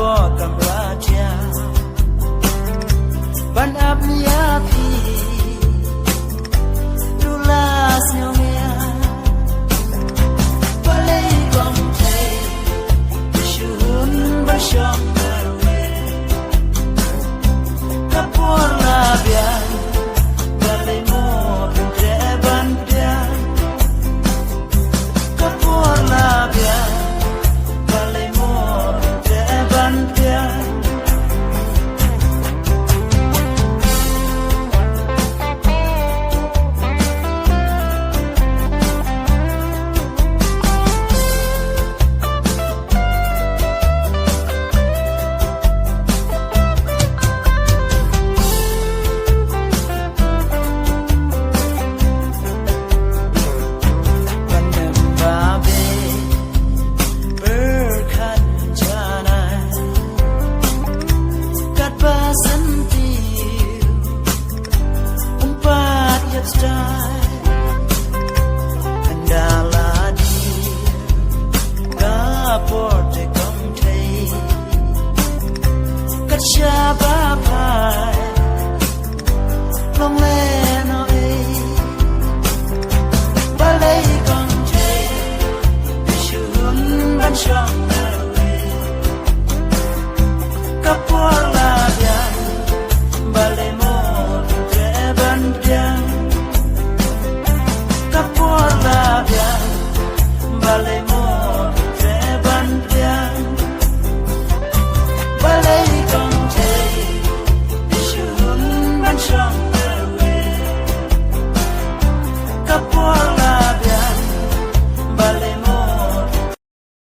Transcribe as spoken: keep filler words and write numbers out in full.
Kamra jia ban ap ïa phi. Dulas nyong ïa balei kong thei shun ba shong marwe. Ka por la biang balei mo pyntre ban biang. Ka por la biang balei mo pyntre ban biang. Remember, babe, berkhan janai. Kat ba senti um pat ïap stai. Ynda la dei ka por te kong thei. Kat shaba phai long lei